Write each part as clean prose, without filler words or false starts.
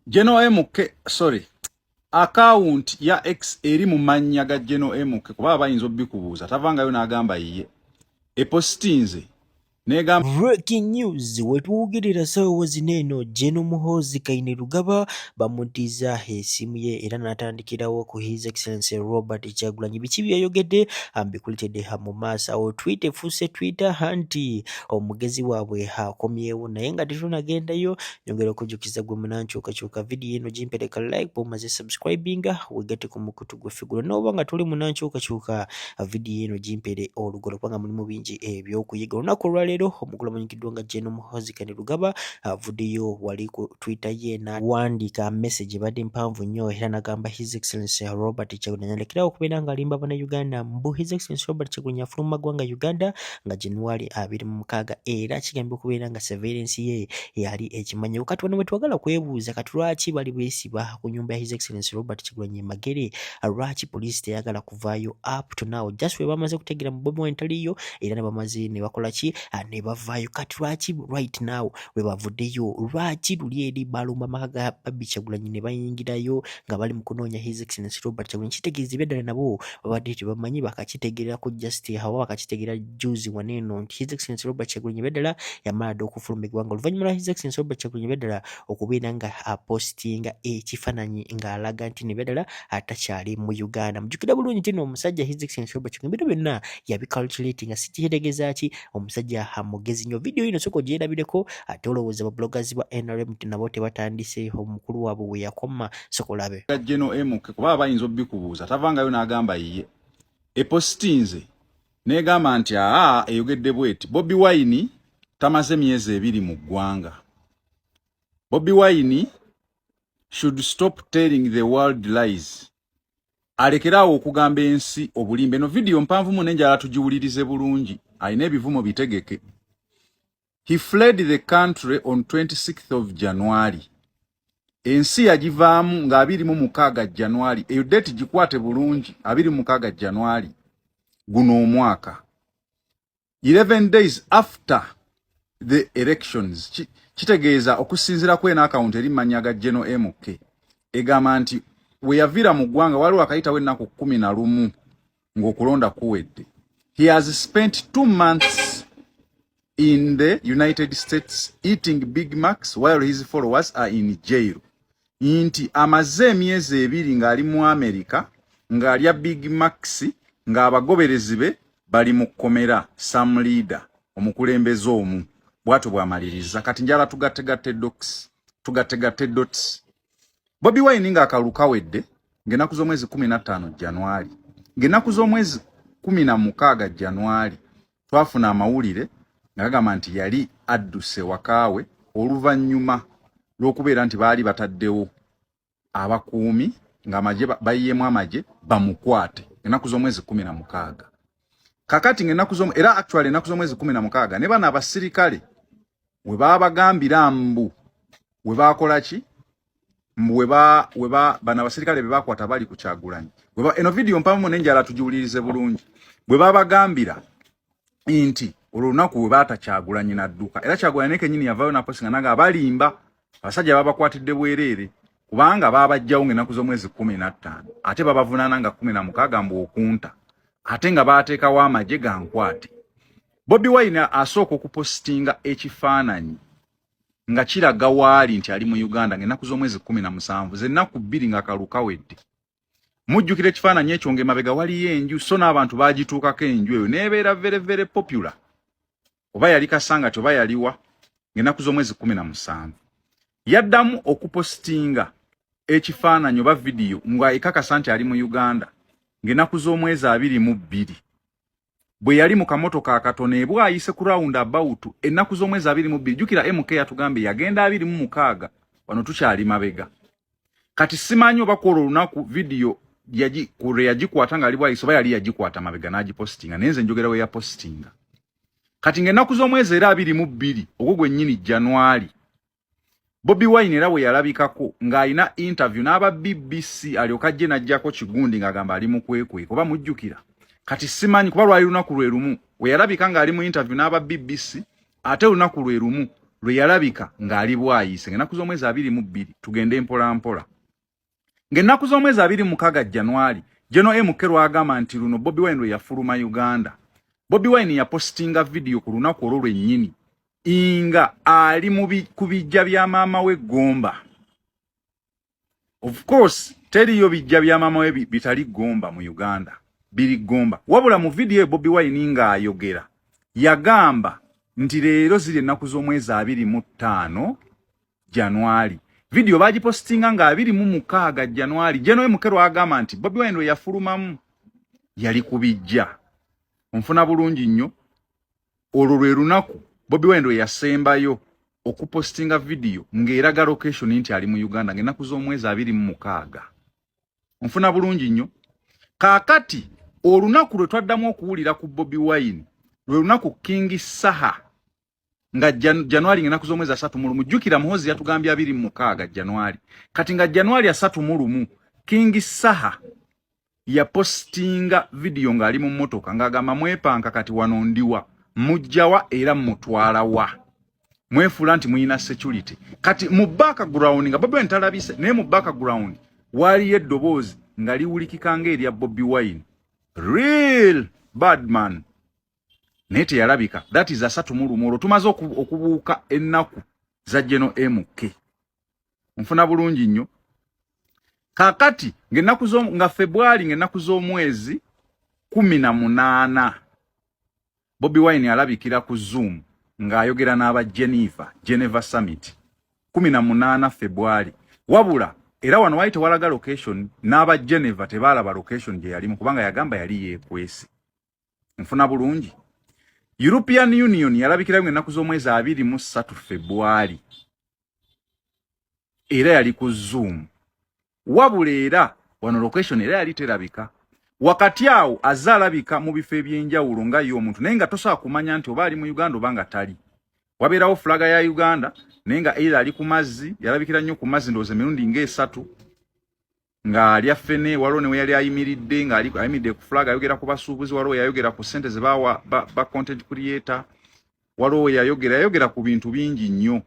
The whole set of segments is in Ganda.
General MK, sorry, account ya X eri mu mannya ga General MK, kuba bayinza obbikubuuza, tavangayo n'agamba yiye epositinze negamba. Breaking news: wetwogerera saawa zino eno, General Muhoozi Kainerugaba bamuddiza esimu ye era n'atandikirawo ku His Excellency Robert Kyagulanyi. Biki byeyayogedde mbikuletedde mu maaso awo. Tweet efuuse Twitter nti omugezi waabwe akomyewo, naye nga tetunagendayo, nyongera okujjukiza gwe munankyukakyuka, vidiyo eno gimpereka like, bw'omaze subscribinga, wegatte ku mukutu gwaffe guno. N'oba nga tuli munankyukakyuka, vidiyo eno gimpere olugolo kubanga mulimu bingi ebyokuyiga. Olunaku olwaleero omukulu amanyikiddwa nga General Muhoozi Kainerugaba avuddeyo wali ku Twitter ye n'awandiika message ebadde mpanvu nnyo era n'agamba His Excellency Robert Kyagulanyi alekerawo okubeera ng'alimba Bannayuganda mbu His Excellency Robert Kyagulanyi afuluma ggwanga Uganda nga January 26, era kigambibwa okubeera nga surveillance ye yali ekimanyi. Kati wano bwe twagala kwebuuza, kati lwaki bali beesiba ku nyumba ya His Excellency Robert Kyagulanyi Magere? Lwaki poliisi teyagala kuvaayo up to now? Just bwe bamaze kutegeera mu Bobi Wine taliyo, era ne bamaze ne bakola ki, ne bavaayo. Kati lwaki right now bwe bavuddeyo? Lwaki luli eri balumba amaka ga Barbie Kyagulanyi ne bayingirayo nga bali mu kunoonya His Excellency Robert Kyagulanyi? Kitegeeza ebyaddala nabo babadde tebamanyi, bakakitegeerako just awo, bakakitegeera juzi wano eno nti His Excellency Robert Kyagulanyi ebyaddala yamala dda okufuluma eggwanga, oluvannyuma lwa His Excellency Robert Kyagulanyi ebyaddala okubeera nga apositinga ekifaananyi ng'alaga nti nebyaddala atakyali mu Uganda. Mujjukira bulungi nti omusajja His Excellency Robert Kyagulanyi bino byonna yabicalculating nga si kitegeeza ki, omusajja mugezi nnyo. Vidiyo ino sooka ogyerabireko, ate olowooza ba bloggers ba NRM nabo tebatandise omukulu waabwe we yakoma? Sooka olabe. General MK, kuba bayinza obbikubuuza, tavangayo n'agamba yiye epositinze negamba nti aa eyogedde bweti: Bobi Wine tamaze myezi 2 mu ggwanga. Bobi Wine should stop telling the world lies, alekeraawo okugamba ensi obulimba. Eno vidiyo mpanvu mu nenjala, tugiwulirize bulungi, alina ebivumo bitegeke. He fled the country on 26th of January, ensi yagivaamu nga 26 January. Eyo date gikwate bulungi, 26 January guno omwaka, 11 days after the elections. Kitegeeza okusinziira ku eno akawunti eri mmannya ga General MK, egamba nti we yaviira mu ggwanga waliwo akayitawo ennaku 11 ng'okulonda kuwedde. He has spent 2 months in the United States eating Big Macs while his followers are in jail, nti amaze emyezi 2 ng'ali mu America ng'alya Big Macs ng'abagoberezi be bali mu kkomera. Some leader, omukulembeze omu bw'atyo bw'amaliriza. Kati njala tugattegatte dots, tugattegatte dots. Bobi Wine ng'akalulu kawedde ng'ennaku z'omwezi 15 January, ng'ennaku z'omwezi 16 January twafuna amawulire nga gagamba nti yali adduse wakaawe oluvannyuma lw'okubeera nti baali bataddewo abakuumi ng'amagye bayiyeemu amagye bamukwate ennaku z'omwezi 16. Kakati ng'ennaku z'omu era actually ennaku z'omwezi 16 ne bano abasirikale we baabagambira mbu we baakola ki, mbu we ba bano abasirikale be bakwata bali ku Kyagulanyi. Eno vidiyo mpamu nenjala, tugiwulirize bulungi. Bwe babagambira nti olwo olunaku we baata Kyagulanyi n'adduka, era Kyagulanyi ne kennyini yavaayo naposinga naga abalimba, abasajja babakwatidde bwereere kubanga baabajjawo ng'ennaku z'omwezi 15, ate babavunaana nga 16 mbu okunta, ate nga baateekawo amagye gankwate. Bobi Wine asooka okupositinga ekifaananyi nga kiraga waali nti ali mu Uganda ng'ennaku z'omwezi 17, z'ennaku 2 ng'akalulu kawedde. Mujjukira ekifaananyi ekyo ng'emabega waliyo enju, so n'abantu baagituukako, enju eyo n'ebeera very very popular. Oba yali Kasangati oba yaliwa, ng'ennaku z'omwezi 17 yaddamu okupositinga ekifaananyi oba vidiyo nga ekakasa nti ali mu Uganda ng'ennaku z'omwezi 22, bwe yali mu kamotoka akatono ebwayise ku round about ennaku z'omwezi 22. Jjukira MK yatugambye yagenda 26, wano tukyali mabega. Kati simanyi oba kwolwo olunaku vidiyo lwe yagikwata ng'ali bwayise oba yali yagikwata mabega n'agipositinga, naye nze njogera we yapositinga. Kati ng'ennaku z'omwezi era 22 ogwo gwennyini January, Bobi Wine era bwe yalabikako ng'alina interview n'aba BBC, alyoka ajje n'aggyako kigundi ng'agamba ali mu kwekweka, oba mujjukira? Kati simanyi kuba lwali lunaku lwe lumu we yalabika ng'ali mu interview n'aba BBC, ate olunaku lwe lumu lwe yalabika ng'ali Bwayiise ng'ennaku z'omwezi 22. Tugende mpolampola. Ng'ennaku z'omwezi 26 January, General MK lwagamba nti luno Bobi Wine lwe yafuluma Uganda, Bobi Wine yapositinga vidiyo ku lunaku olwo lwennyini nga ali ku bijja bya maama we Gomba. Of course teriyo bijja bya maama we bitali Gomba mu Uganda, biri Gomba. Wabula mu vidiyo eyo Bobi Wine ng'ayogera yagamba nti leero ziri ennaku z'omwezi 25 January. Vidiyo bagipositinga nga 26 January. General MK lwagamba nti Bobi Wine lwe yafulumamu yali ku bijja. Onfuna bulungi nnyo? Olwo lwe lunaku Bobi Wine lwe yasembayo okupositinga vidiyo ng'eraga location nti ali mu Uganda, ng'ennaku z'omwezi 26. Onfuna bulungi nnyo? Kaakati olunaku lwe twaddamu okuwulira ku Bobi Wine lwe lunaku King Saha nga January ng'ennaku z'omwezi 31. Jjukira Muhoozi yatugambye 26 January. Kati nga January 31, King Saha yapositinga vidiyo ng'ali mu mmotoka ng'agamba, "Mwepanka, kati wano ndiwa, mujjawa era mutwalawa? Mwefuula nti muyina security." Kati mu background nga Bobi Wine talabise, naye mu background waaliyo eddoboozi nga liwulikika ng'erya Bobi Wine, real badman, naye teyalabika. That is 31. Olwo tumaze okubuuka ennaku za General MK. Nfuna bulungi nnyo? Kaakati ng'ennaku nga February, ng'ennaku z'omwezi 18, Bobi Wine alabikira ku Zoom ng'ayogera n'aba Geneva Summit, 18 February. Wabula era wano wali tewalaga location, n'aba Geneva tebaalaba location gye yalimu kubanga yagamba yali yeekwese. Nfuna bulungi? European Union yalabikirayo ennaku z'omwezi 23 February, era yali ku Zoom. Wabula era wano location era yali terabika. Wakati awo azze alabika mu bifo ebyenjawulo nga ye omuntu, naye nga tosobola kumanya nti oba ali mu Uganda oba nga tali. Wabeerawo fulaga ya Uganda, naye nga either ali ku mazzi. Yalabikira nnyo ku mazzi, ndowooza emirundi ng'esatu, ng'alya ffene. Waliwo ne we yali ayimiridde, ng'ali ayimiridde ku fulaga ayogera ku basuubuzi. Waliwo yayogera ku ssente ze baawa ba content creator. Waliwo we yayogera ku bintu bingi nnyo.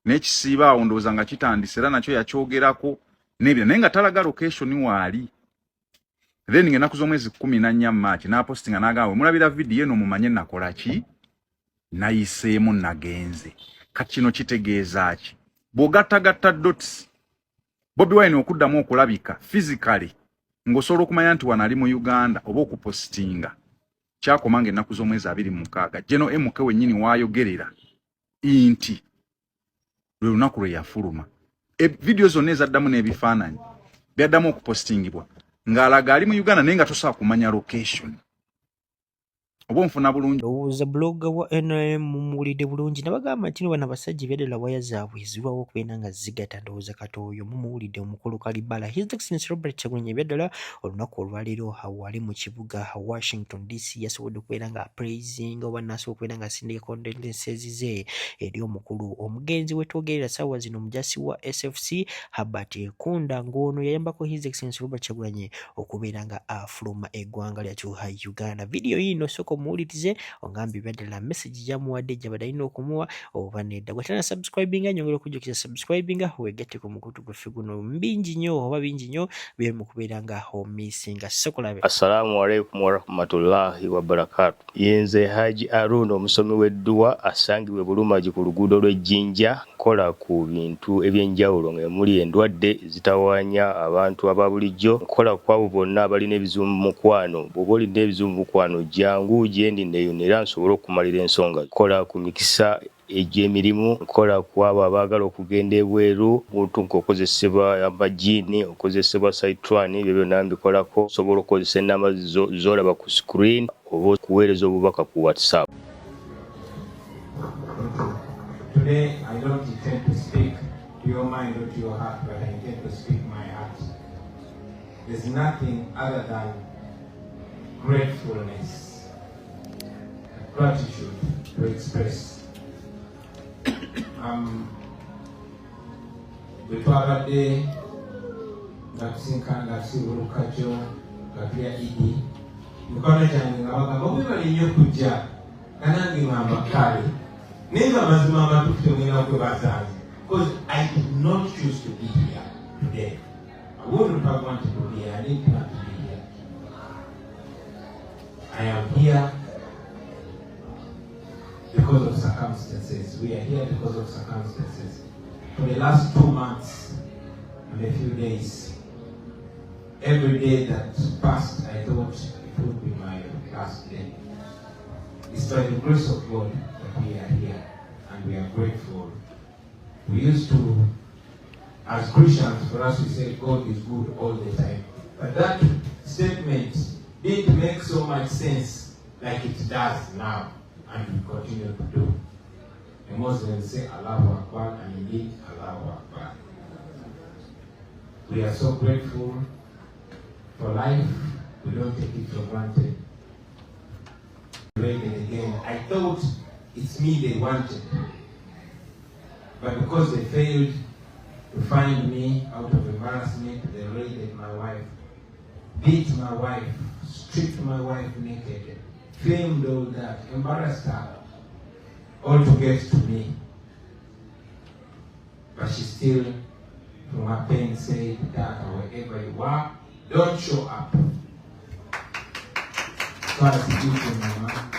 N'ekisiiba awo ndowooza nga kitandise, era nakyo yakyogerako n'ebyo, naye nga talaga location waali. Then ng'ennaku z'omwezi 14 March n'apostinga n'agamba, "Mulabira vidiyo eno mumanye nakola ki, nayiseemu, nagenze." Kati kino kitegeeza ki? Bw'ogattagatta dots, Bobi Wine okuddamu okulabika physically ng'osobola okumanya nti wano ali mu Uganda oba okupositinga, kyakoma ng'ennaku z'omwezi 26. General MK wennyini waayogerera nti lwe lunaku lwe yafuluma. Vidiyo zonna ezaddamu n'ebifaananyi byaddamu okupositingibwa ng'alaga ali mu Uganda, naye nga tosobola kumanya location. Oba onfuna bulungi? Ndowooza blogger wa NRM mumuwulidde bulungi. Nabagamba nti no bano abasajja ebyaddala waya zaabwe zirwawo okubeera nga zigata. Ndowooza kati oyo mumuwulidde, omukulu Kalibala, His Excellency Robert Kyagulanyi. Ebyaddala olunaku olwaleero wali mu kibuga Washington DC, yasobodde okubeera nga praising oba nasobola okubeera nga asindika condolences ze eri omukulu omugenzi wetwogerera ssaawa zino, omujasi wa SFC Herbert Kunda, ng'ono yayambako His Excellency Robert Kyagulanyi okubeera nga afuluma eggwanga lyattu Uganda. Vidiyo yiino sooka omuwulirize, ongambye ebyaddala message gyamuwadde gyabadde alina okumuwa oba nedda. Gwe tana subscribinga, nyongera okujjukiza, subscribinga wegatte ku mukutu gwaffe guno. Mbingi nnyo oba bingi nnyo byeri mu kubeera nga omisinga. Sokolabe. Assalamu alaikum warahmatullahi wabarakatu. Yenze Haji Aruna, omusomi w'edduwa asangibwa e Bulumagi ku luguudo lw'Ejjinja. Nkola ku bintu ebyenjawulo nga muli endwadde ezitawaanya abantu aba bulijjo. Nkola ku abo bonna abalina ebizibu mu mukwano. Bw'oba olina ebizibu mu mukwano, jangu gye ndi neeyune era nsobole okumalira ensonga. Nkola ku mikisa egy'emirimu. Nkola ku abo abaagala okugenda ebweru, muntu ng'okozesebwa amajiini, okozesebwa saitwani, ebyo byonna mbikolako. Osobola okukozesa ennamba z'olaba ku screen oba okuweereza obubaka ku WhatsApp. Today, I don't intend to speak to your mind or to your heart, but I intend to speak my heart. There's nothing other than gratefulness, gratitude to express. Bwe twabadde nga tusinkana nga tusiibuluka jjo nga tulya Idi, mikwano gyange nga bagamba, "Mwebale nnyo kujja," nga nange ŋŋamba, "Kale." Naye nga amazima amatuufu temulina kwebaza nze because I did not choose to be here today. I wouldn't have wanted to be here. I didn't want to be here. I am here because of circumstances. We are here because of circumstances. For the last 2 months and a few days, every day that passed, I thought it would be my last day. It's by the grace of God that we are here, and we are grateful. We used to, as Christians, for us, we say God is good all the time. But that statement didn't make so much sense like it does now, and we continue to do. The Muslims say Allahu Akbar, and indeed Allahu Akbar. We are so grateful for life. We don't take it for granted. Raided again. I thought it's me they wanted. But because they failed to find me out of embarrassment, they raided my wife, beat my wife, stripped my wife naked, filmed all that, embarrassed her, all to get to me. But she still, from her pain, said, "Dad, wherever you are, don't show up." So I said, "Mama."